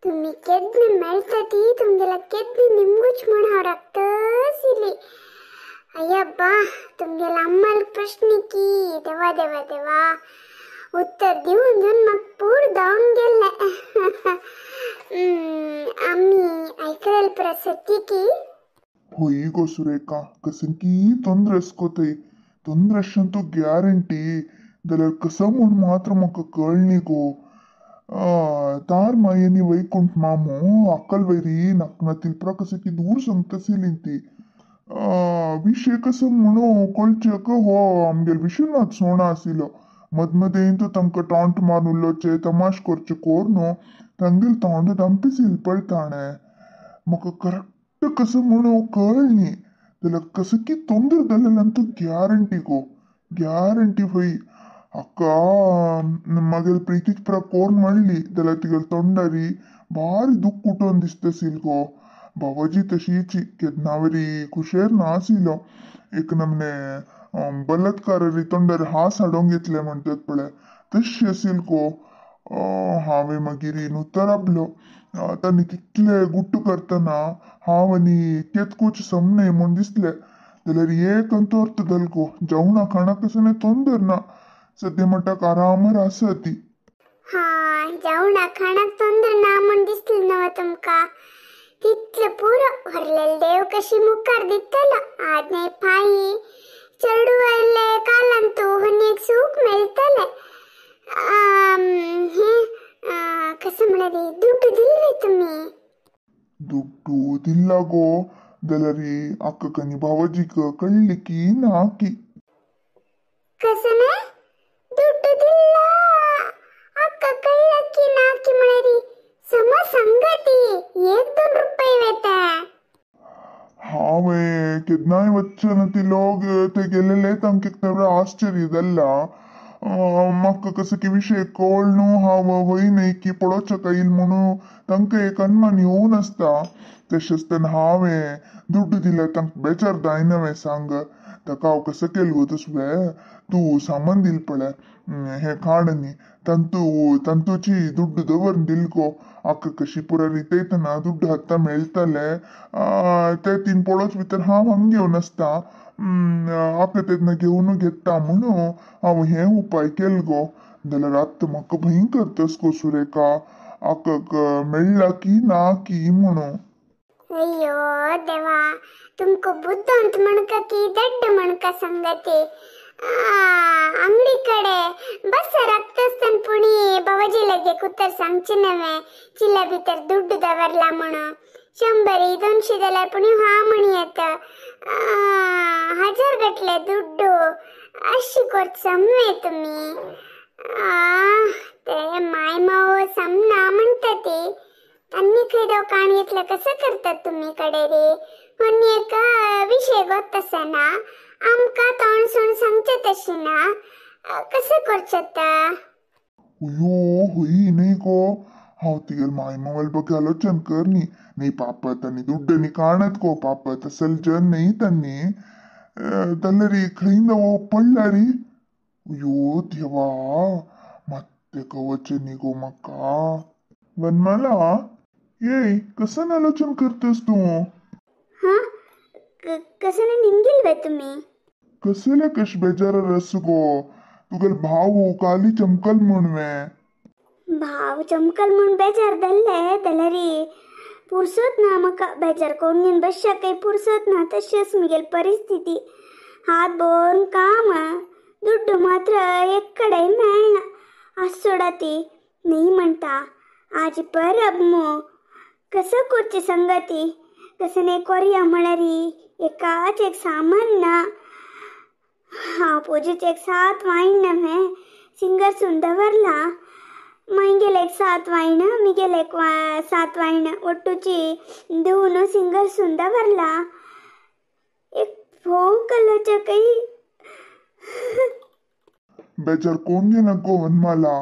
तुमी केन्ना मेळटा ती तुमगेल्या केन्ना निमगूच म्हण हांव राखतसिली. अय्यब्बा, तुमगेला अम्माल प्रश्न की देवा देवा देवा, उत्तर दिवन दिवन म्हाका पूर धांवन गेल्लें. आमी आयकलें पुरा सत्य की? होय गो सुरेखा, कसं की ತೊಂದ್ರೆ ಅಸ್ಕೋತೈ, ತೊಂದ್ರೆ ಅಷ್ಟಂತೂ ಗ್ಯಾರಂಟಿ. जाल्यार कसं म्हूण मात्र म्हाका कळ्ळी गो. तार मायेनी वैकुंठ मामू अक्कल वैरी नकना तिलप्रा कसं की दूर सांगतसिली ती. विशय कसं म्हणू कळचेक हो आमगेल विश्वनाथ सोणा आशिल्लो. मदमदेंत तांकां टॉंट मारून उलोवचें, तमाश करचें कोरून तांगेल तोंड दंपिसील पळताणें. म्हाका करेक्ट कसं म्हणू कळ्ळी, जाल्यार कसं की ತೊಂದರೆ जालेलें ग्यारंटी गो, ग्यारंटी. होय अक्का मगेल प्रीतीक प्रा कोर्न म्हणली जाल्यार तिगेल तोंडारी भारी दुख्ख उठोवन दिसतसील गो. बाबाजी तशीची केन्नावरी खुशेर नाशिल्लो. एक नमने बलात्कारारी तोंडार हास हाडूंक घेतले म्हणटात पळय तशी आशिल्ली गो. हांवें मागीर नुतर राबलो. तांणी तितले गुट्ट करतना हांव आनी केतकूच समने म्हूण दिसलें. जाल्यार एक अंतू अर्थ जालो गो, जेवणा खाणा कसलें तोंदर ना. सद्या म्हणटाक आरामार आसा ती. हा, जेवणा खाणाक तोंदर ना म्हूण दिसलें न्हय तुमकां? तितलें पुरो, व्हरलेले देव कशी मुखार दितलो. आज न्हय फायी चेडू आयले कालांतू होनी एक सूख मेळटलें. हें कसं म्हळ्यार दुड्डू दिल्ले तुमी? दुड्डू दिल्ला गो, जाल्यार अक्काक आनी भावोजीक कळ्ळी की ना की. कसं न्हय दुड्डू दिल्ला अक्का कळ्ळा की ना की म्हळ्यार समा सांगती 1-2 रुपये वेता. हांवें केन्नाय वच्चें ना ती लोक ते गेलेले तांकां एक आश्चर्य जाल्ला. म्हाका कसं की विशय कळ न्हू, हांव वय न्हय की पळोवचें येयल म्हणून तांकां एक अनमान येवन आसता. तशें आसतना हांवें दुड्डू दिल्यार तांकां बेजार जायना वे सांग. ताका हांव कसं केलें गो तसवें, तूं सामान दिल पळय हें खाण न्ही, तांतू तांतूची दुड्डू दवर दिल गो. आक्का कशी पुरा रितयतना दुड्डू हाता मेळटाले ते तीन पळोवच भितर हांव हांगा घेवन आसता. आक्का तेन्ना घेवन घेता म्हणून हांव हें उपाय केलो गो. जाल्यार आतां म्हाका भयंकर तस गो सुरेखा, आक्काक मेळ्ळा की ना की म्हणून. अय्यो देवा, तुमकां बुद्दंत म्हणका की दड्ड म्हणका संगती. अंगडी कಡೆ बस रक्तस्तन पुणी बाबाजी लगे कुतर सांगचे नव्हे चिला भितर दुड्डू दवरला म्हणून. 100 200 जाल्यार पुणी हा म्हणी येता. 1000 गटले दुड्डू अशी कोत समवे तुमी. ते माय माव समना म्हणटा ती. तांणी खंय दव काण घेतलं कसं करतात तुमी कडे रे? होनी एक विशय गोत आसना, आमकां तोंड सोड सांगचें तशी ना, कसं करचें आतां? अयो होय न्हय गो, हांव तिगेल माय मावाल बगे आलोचन कर न्ही. न्ही पापा तांणी दुड्ड न्ही काणत गो पापा, तसल जन न्ही तांणी. जाल्यार खंय नवो पडला रे. अयो देवा, मात्तें कवचें न्ही गो म्हाका. वनमाला, येय कसं आलोचन करतस तूं? हां, कसं नाही निमगेल वे तुमी? कसले कश बेजारार आस गो, तुगेल भाव काली चमकल म्हूण वे. भाव चमकल म्हूण बेजार जाल्ले जाल्यार पुरसत ना म्हाका. बेजार करून घेवन बसशाक काही पुरसत ना, तशीच म्हगेली परिस्थिती. हात भरून काम, दुड्डू मात्र एक कडेन मेळना. आस सोडा ती, न्ही म्हणटा आजी परब मू कसं करची संगती. कसं न्ही कोरया म्हळ्यार एकाच एक सामान ना. हांव पुजेचे एक 7 वायण न्हय सिंगर सून दवरला. मागीर एक 7 वायण, मिगेल एक 7 वायण ಒಟ್ಟುಚಿ दिवन सिंगर सून दवरला. एक फोव कलरच्या काही बेजार कोण घेना गो वनमाला,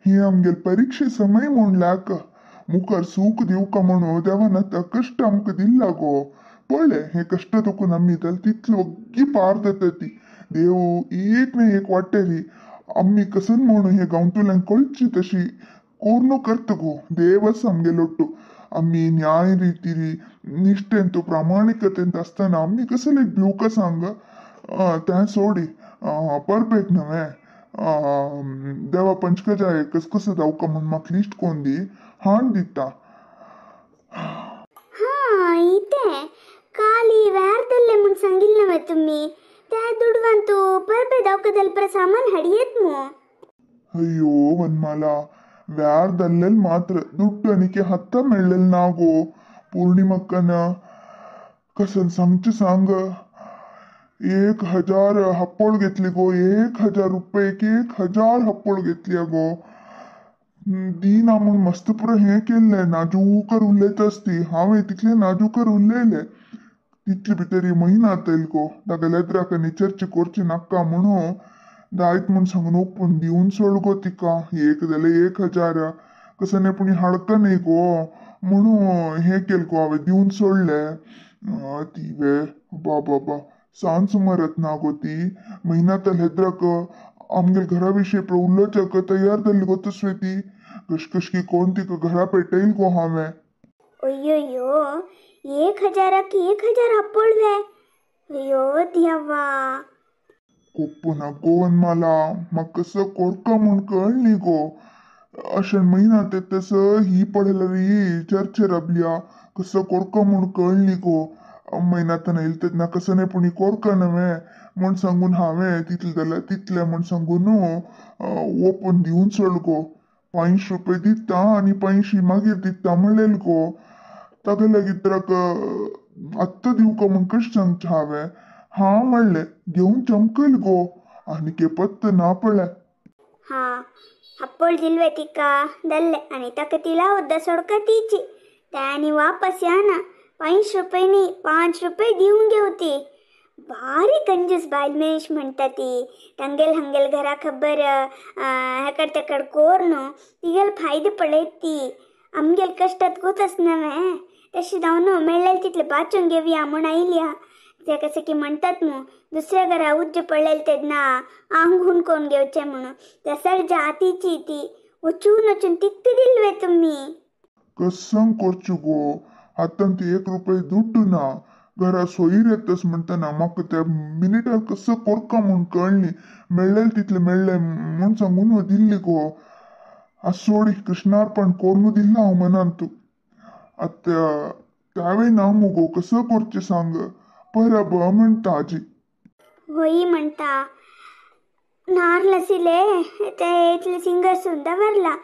ही आमगेल परीक्षे समय म्हणल्याक मुखार सूख दिवका म्हणून देवान आतां कश्ट आमकां दिल्ला गो. पळय हे कश्ट तुका आमी जाल्यार तितलो वग्गी पार जाता ती. देव एक ना एक वाटेरी आमी कसन म्हणून हे गांवतुल्यांक कळची तशी कोर्नु करत गो देवस आमगेलोट्टू आम्ही न्याय रीती निष्ठेंतु प्रामाणिकतेंत आसतना आमी कसले भिवका सांग तें सोडी परबेक न्हय देवा पंचकजाय कस कसं जावका म्हूण म्हाका लिस्ट कोन दी हाण दिता. हां इतें काली व्यार दल्ले म्हूण सांगिल्लें न्हय तुमी त्या दुडवान तूं परबे दावका जाल्यार सामान हाडयेत मू. अय्यो वनमाला व्यार दल्लेल मात्र दुड्ಡು आनीक हत्त मेळ्ळेल ना गो पूर्णिमक्कन कसन सांगचें सांग 1000 हप्पोळ घेतली गो 1000 रुपये 1000 हप्पोळ घेतली गो. दिना म्हूण मस्त पुरो हें केल्लें नाजूकर उलयतास ती हांवें तितलें नाजूकर उलयलें तितले भितर म्हयना येल गो तागेल्या एद्राक आनी चर्चा करची नाका म्हणून दायत म्हूण सांगून ओपून दिवन सोड गो तिका. एक जाल्यार 1000 कसं पूण हाडका न्ही गो म्हणून हें केलें गो हांवें दिवन सोडलें. ती वे बाबा सांज सुमारत ना गो ती म्हयन्यांत हेद्राक आमगेल घरा विशय उलोवच्याक तयार जाल्ली गो तसवे ती कशकशकी कोण तिका घरा पेटयल गो हांवें. अय्यो 1000 1000 हप्पोळ वे अय्यो देवा. कोप्पो ना गो वनमाला म्हाका कसं कोरका म्हूण कळ्ळी गो अशें म्हयन्यांत तसं ही पळयल्यार ही चर्चे राबल्या कसं कोरका म्हूण कळ्ळी गो म्हयन्यांत येयले तेन्ना कसं न्ही पूण कोरका न्हय म्हूण सांगून हांवें तितलें जाल्यार तितलें म्हूण सांगून ओपून दिवन सोड गो. 500 रुपये दिता आनी 500 मागीर दिता म्हणलें गो ताका लागीं आत्तां दिवका म्हूण कशें सांगचें हांवें. हां म्हणलें घेवन चमकयल गो आनी पत्त ना पळय. हां हप्पोळ दिलवे तिका दल्ले आनी ताका ती लावद्दा सोडका तिची ते आनी वापस याना 500 रुपये न्ही 5 रुपये दिवन घेवती. भारी कंजूस बायल मनीस म्हणटा ती तांगेल हांगेल घरा खबर हेकड तेकड कोर न्हू तिगेल फायदे पळयत ती आमगेल कश्टात गोतच नव्हे तशें जावन मेळ्ळें तितलें बाचून घेवया म्हूण आयल्या. ते कशें की म्हणटात न्हू दुसऱ्या घरा उज्ज पडलें तेन्ना आंग हुंडकोवन घेवचें म्हणून तसर जातीची ती वचून वचून तितकें दिल्ले तुमी. कसं करचें गो आतां ती 1 रुपये दुड्डू ना घरा सोयीर येतस म्हणटना म्हाका त्या मिनिटार कसं कोरका म्हूण कळ्ळी मेळ्ळें तितलें मेळ्ळें म्हूण सांगून दिल्ली गो. सोडी कृष्णार्पण कोरून दिल्लें हांव मनांत आतां त्यावें ना मुगो कसं करचें सांग परब म्हणटा आजी. होय म्हणटा नार्ल आशिल्ले ते इतले सिंगर दवरला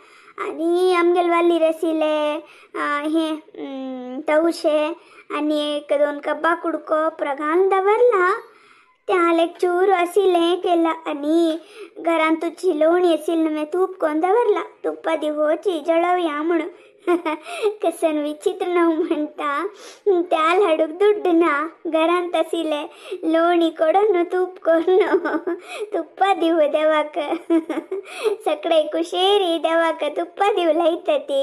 आनी आमगेले वालीर आशिल्ले हें तवशे आनी 1-2 कब्बा कुडको प्रघान दवरला ते हाल एक चूर आशिल्लें केला आनी घरांत तुजी लोणी आशिल्ली न्हय तूप कोन दवरला तुप्पा दिवची जळोवया म्हणून. कसन विचित्र न्हू म्हणटा त्याल हाडूंक दुड्ड ना घरांत आशिल्लें लोणी कोडून तूप कोरून तुप्पा दिव देवाक सगळे कुशेरी देवाक तुप्पा दिव लायता ती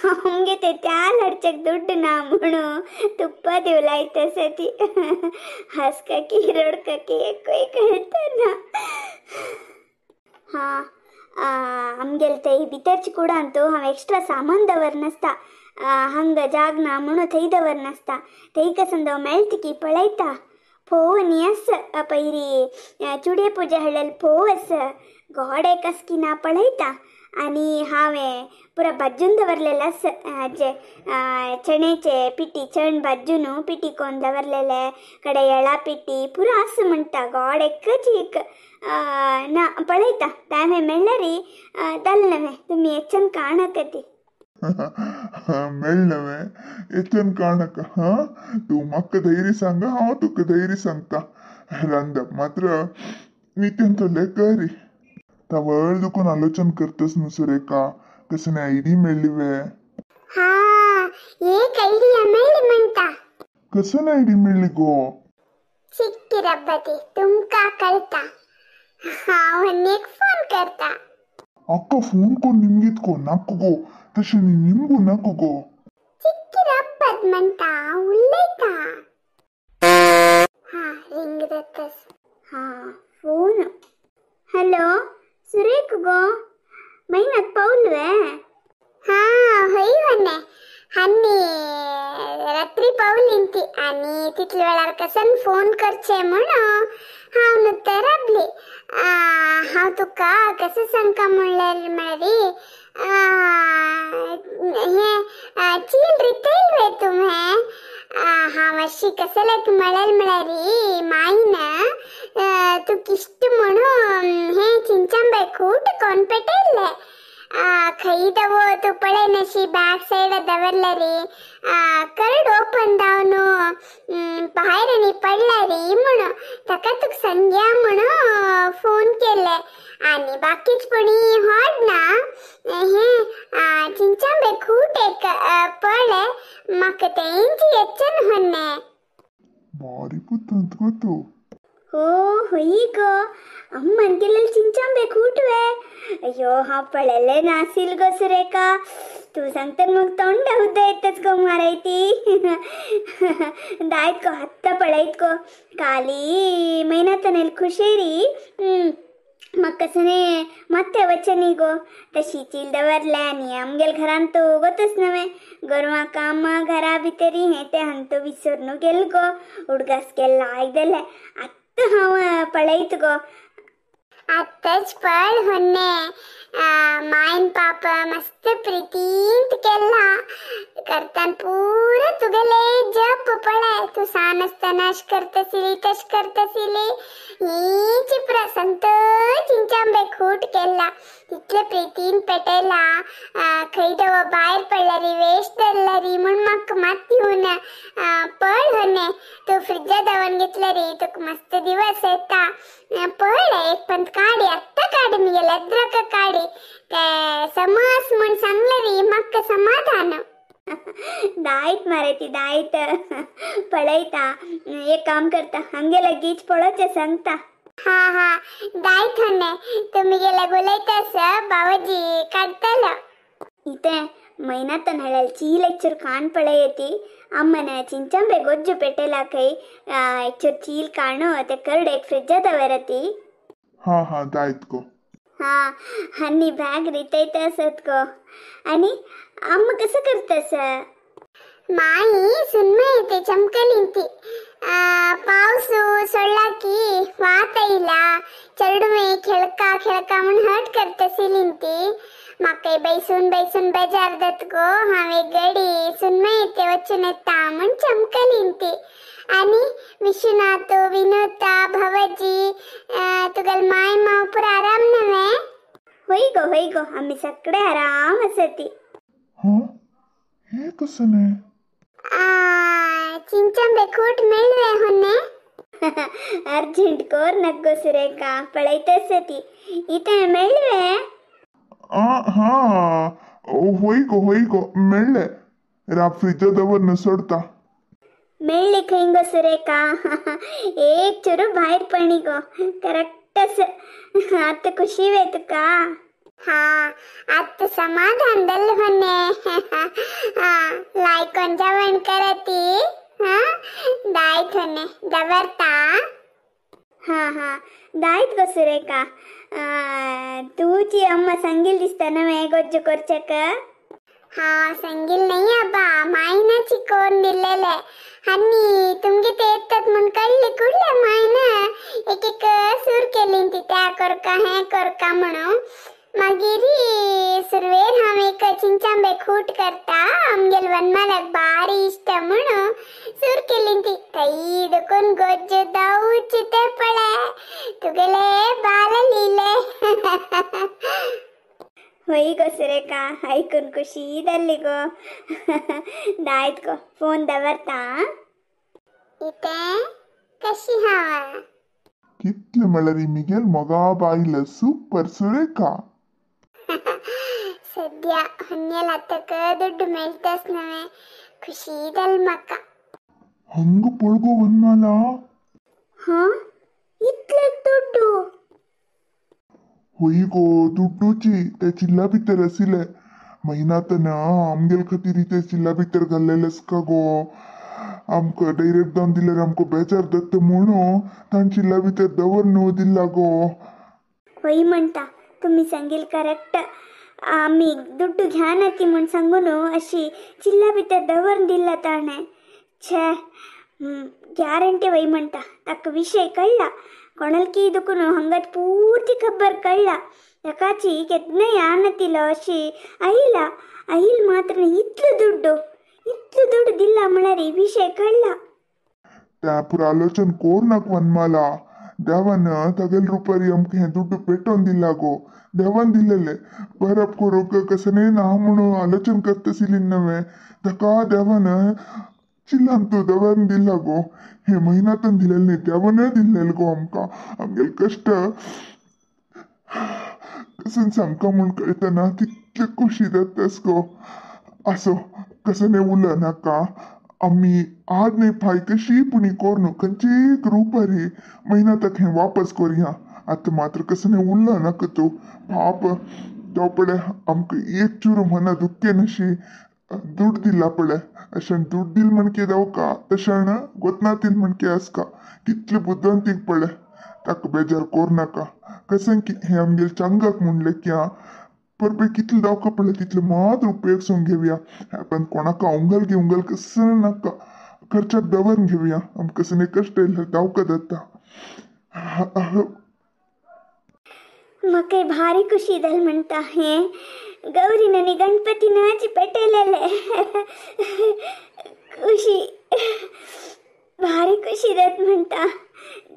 आमगे ते त्याल हाडच्याक दुड्ड ना म्हणून तुप्पा दिव लायता आसा ती. हांसका की रडका की एकूय कळटा ना. हां आमगेले थंय भितरच्या कुडांत हांव एक्स्ट्रा सामान दवरनासता हांगा जाग ना म्हणून थंय दवरनासता थंय कसन दव मेळटा की पळयता. फोव न्ही आस पयरी चुडे पुजा हाडलेले फोव आस गोडे कस की ना पळयता आनी हांवें पुरा भाजून दवरलेलें आस हाजे चण्याचे पिठी चण भाजून पिठी कोन दवरलेले कडे येळा पिठी पुरा आस म्हणटा गोड एकच एक ना पळयता तांवें मेळ्ळ्यार जालें नवें तुमी येच्यान काणका ती. मेळ्ळें येच्यान काणका. हां तूं म्हाका धैर्य सांग हांव तुका धैर्य सांगता रांदप मात्र नित्यान थोडलें करी तवळ दुखून आलोचन करतस न्हू सुरेखा कसं आयडी मेळ्ळी वे. हा एक आयडिया मेळ्ळी म्हणटा. कसं आयडी मेळ्ळी गो. चिक्की रब्बती तुमकां कळटा हांव एक फोन करता. अक्का फोन कोण निमगीत को नाका गो तशें निमगू नाका गो. चिक्की रब्बत म्हणटा उलयता. हा रिंग जातस. हा फोन. हॅलो सुरेख गो मैनात पावल वे. हा हय वने आनी रात्री पावली ती आनी तितले वेळार कसन फोन करचे म्हणून हांव नुकतें राबली. हांव तुका कसं सांगका म्हणल्यार म्हळ्यार हे चील रितयल वे तुवें. हांव अशी कसं लायक म्हळ्यार म्हळ्यार मायन तुका इश्ट म्हणून हे चिंचांबे खूट कोण पेटयल्ले. खंय दवो तूं पळय नशी बॅक सायड दवरले रे करड ओपन जावन भायर आनी पडला रे म्हणून ताका तुका सांगया म्हणून फोन केले. आनी बाकीच कोणी हॉड ना हे चिंचांबे खूट एक पळय म्हाका तेंची येच्चन हन्ने. भारी पुतंत गो तूं. हो होय गो अम्मन केलेले चिंचांबे खूटवे. अय्यो हांव पळयलें नासील गो सुरेखा, तूं सांगता मग तोंडा हुद्दा येतच गो मारायती. दायत गो आत्तां पळयत गो काली मैनातनेल खुशेरी म्हाका ಮತ್ತೆ वचनी गो तशी चील दवरले आनी आमगेल घरान तो वतच नव्हे गोरवां काम घरा भितरी हें तें हांतो विसरून गेल गो उडगास केल्ला आयदले आत्तां हांव पळयत गो. आत्ताच पळ होन्ने मायन पाप मस्त प्रीतींत केला करतान पुरा तुगेले जप पळय तू सान आसतना अश करतसिली तश करतसिली हीच प्रसंत चिंचांबे खूट केला इतले प्रीतीन पेटयला. खंय दवो भायर पडला री वेस्ट धरला री म्हूण म्हाका मात येवन पळ होन्ने तू फ्रिजा दवरून घेतला री तुका मस्त दिवस येता. पळ एक पण काडी आत्ता काडी मिगेले अद्रक काडी ते समस म्हूण सांगले री म्हाका समाधान. दायत मारे दायत पळयता एक काम करता हांगे लगीच पळोवचें सांगता. हा हा दायत होन्ने तुमी गेले उलयतास बाबाजी काडटलो. इते मैनातन हळल चील एकचूर काण पळयती अम्मन चिंचांबे गोज्जु पेटेला खंय एकचूर चील काणू ते करड एक फ्रिजा दवरती. हा हा दायत गो. हा आनी बॅग रितयत आसत गो. आनी अम्मा कसं करतस? माई सुनमय ते चमकली ती पावसु सोडला की वात येयला चेडुवे खेळका खेळका म्हूण हट करतसिली ती. म्हाका बैसून बैसून बेजार जाता गो हांव एक गडी सुनमय ते वचून येता म्हूण चमकली ती. आनी विश्वनाथ विनोता भवजी तुगेले माय माव पुरा आराम नव्हे? होय गो होय गो आमी सगळे आराम आसती. हा हे कसं न्ही? चिंचांबे खूट मेळ्ळे होन्ने? अर्जंट कोर नक गो सुरेखा पळयतस ती इथे मेळ्ळे. हा होय गो होय गो मेळ्ळे रा फ्रिजा दवरून सोडता. मेळ्ळी खंय गो सुरेखा? एक चुरू भायर पडली गो करेक्टस. आतां खुशी वे तुका? हा आत्ता समाधान जालें होन्ने. लायकोन जेवण करती. हा दायत होन्ने दवरता. हा हा दायत गो सुरेखा. तुजी अम्मा सांगील दिसता नव्हे गोज्जू करचेक? हा सांगील नाही आबा मायनाची कोण दिलेले आनी तुमगे ते येतात म्हूण कळ्ळे कुडले मायन एक एक सूर केली ती त्या करका हें करका म्हणून. मागीर सुरवेर हांव एक चिंचांबे खूट करता आमगेल वनमालाक भारी इश्ट म्हणून सूर केली ती. थंय देखून गोज्जू दावचे ते पळय तुगेले बाल लिले. होय गो सुरेखा आयकून खुशी जाली गो. दायत गो फोन दवरता. इते कशी हांव? कितले म्हळ्यार मिगेल मोगा बायल सुपर सुरेखा. सद्या होन्नेल आतां दुड्ಡು मेळटाच नव्हे खुशी जाली म्हाका. हंग पळगो वनमाला. हा इतले दुड्डू? होय गो दुड्डूची ते चिल्ला भितर आशिल्ले महिनातन आमगेल खातीर ते चिल्ला भितर घाल्लेले आसका गो. आमकां डायरेक्ट जावन दिल्यार आमकां बेजार जाता म्हणून ताण चिल्ला भितर दवर न्हू दिला गो. होय म्हणटा तुमी सांगील करेक्ट. आमी दुड्डू घ्यान ती म्हूण सांगून अशी चिल्ला भितर दवरून दिला ताणें. छे ग्याರಂಟಿ वय म्हणटा ताका विशय कळ्ळा कोणलकी दुखून हंगात पूर्ती खबर कळ्ळा. ताकाची केन्ना यानतिलो अशी आयला आईल मात्र इतलो दुड्डू इतलो दुड्डू दिला म्हळ्यार विशय कळ्ळा. त्या पुरालोचन कोर्नाक वनमाला देवान तगेल रुपारी आमकां हें दुड्डू पेटोवन दिला गो. देवान दिलेले बरप करूंक कसने ना म्हणून आलोचन करतसिली नव्हे ताका देवान चिल्लान तूं देवान दिला गो. हे महिन्यातून दिलेले न्ही देवानय दिल्लेले गो आमकां. आमगेले कश्ट कसून सांगका म्हूण कळटना तितले खोशी जातास गो. आसो कसने उलोवं नाका. आमी आज न्ही फाय कशी पुणी कोरून खंयचेय एक रुपारी महिना ताका हें वापस करुया. आतां मात्र कसने उलोवं नाका तूं पाप. तो पळय आमकां एक चूर मना दुख्खे नशी दुड दिला पळय. अशें दुड दिल म्हणके जावका तशें गोतना दिल म्हणके आसका कितले बुद्धांतीक पळय. ताका बेजार कोर नाका. कशें की हें आमगेले चांगाक म्हणलें की परबे कितले दावका पळय तितले मात्र उपयोग सून घेवया. पण कोणाका उंगल गी उंगल कसं नाका खर्चाक दवरून घेवया. आमकां कसं कश्ट येयल्यार दावका जाता. म्हाका भारी खुशी जाली म्हणटा हें गौरीन आनी गणपतीन आजी पेटयलेले खुशी भारी खुशी जात म्हणटा.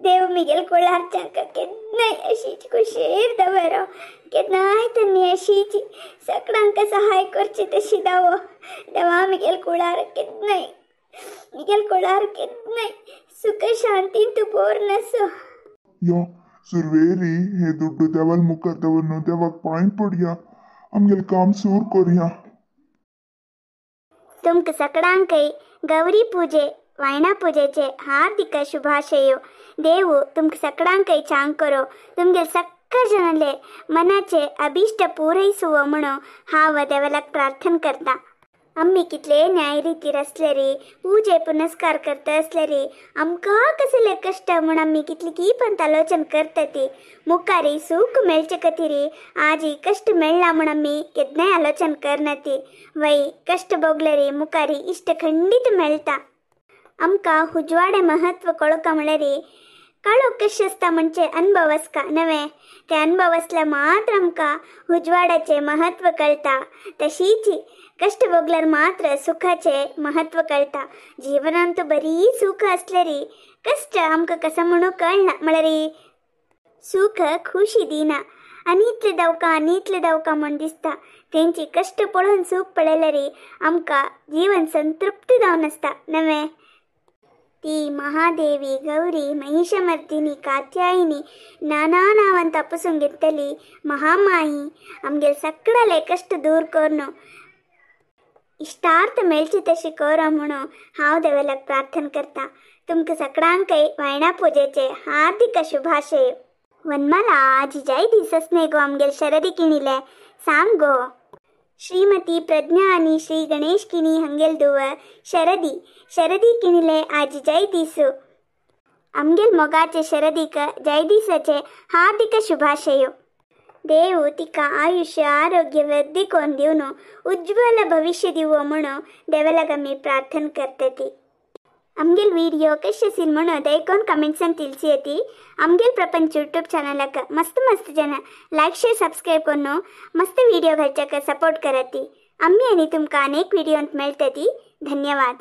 देव मिगेल कुळारच्यांक केन्नाय अशीच खुशेर दवरो. केन्नाय तांणी अशीच सगळ्यांक सहाय करची तशी दावो. देवा मिगेल कुळार केन्नाय मिगेल कुळार केन्नाय सुख शांतीन तूं बोर नासो. यो सुरवेरी हे दुड्डू देवाल मुखार दवरून देवाक पांय पडया. आमगेलें काम सूर करुया. तुमकां सगळ्यांकय गौरी पूजे वायणा पूजेचे हार्दिक शुभाशयो. देव तुमकां सगळ्यांकय चांग करो. तुमगेले सगळे जणांले मनाचे अभिष्ट पुरयसुवो म्हणून हांव देवाक प्रार्थना करता. आमी कितले न्याय रितीर आसलेरी पूजे पुनस्कार करता आसलेरी आमकां कसले कश्ट म्हूण आमी कितली की पण आलोचन करता ती मुखारी सूख मेळचे खातीर आजी कश्ट मेळ्ळा म्हूण आमी केन्नाय आलोचन करना ती. वय कश्ट भोगलेरी मुखारी इश्ट खंडीत मेळटा. आमकां हुजवाडे महत्व कळोका म्हळ्यार काळोख कशें आसता म्हणजे अनुभव आसता नवें ते अनुभव आसल्यार मात्र आमकां उजवाडाचें महत्व कळटा. तशीच कश्ट भोगल्यार मात्र सुखाचें महत्व कळटा. जिवनांत बरी सुख आसल्यार कश्ट आमकां कसो म्हणून कळना म्हळ्यार सुख खुशी दिना. आनी इतले दावका आनी इतले दावका म्हूण दिसता. तेंची कश्ट पळोवन सूख पळयल्यार आमकां जीवन संतृप्त जावन आसता नवें. ती महादेवी गौरी महिषमर्दिनी कात्यायिनी नाना नांवान तपसून घेतली महामाई आमगेले सगळेले कश्ट दूर करून इश्टार्थ मेळची तशी कर म्हणून हांव देवाक प्रार्थना करता. तुमकां सगळ्यांकय वायणा पुजेचे हार्दिक शुभाशय. वनमाला आजी जाय दीस आसने गो आमगेले शरदी किणीले सांग गो. श्रीमती प्रज्ञा आनी श्री गणेश किणी हंगेल दुव शरदी शरदी किणीले आज जय दिसू. आमगेल मोगाचे शरदीक जय दिसाचे हार्दिक शुभाशयो. देव तिका आयुष्य आरोग्य वृद्धी कोन दिवन उज्ज्वल भविष्य दिवो म्हणून देवाक आमी प्रार्थना करतती. आमगेल वीडियो कशें आसील म्हणून दयकोन कमेंट्सान तिलसी येती. आमगेल प्रपंच यूट्यूब चॅनलाक मस्त मस्त जन लायक शेअर सबस्क्राईब करून मस्त वीडियो घालच्याक सपोर्ट करती. आमी आनी तुमकां अनेक व्हिडियोंत मेळटती. धन्यवाद.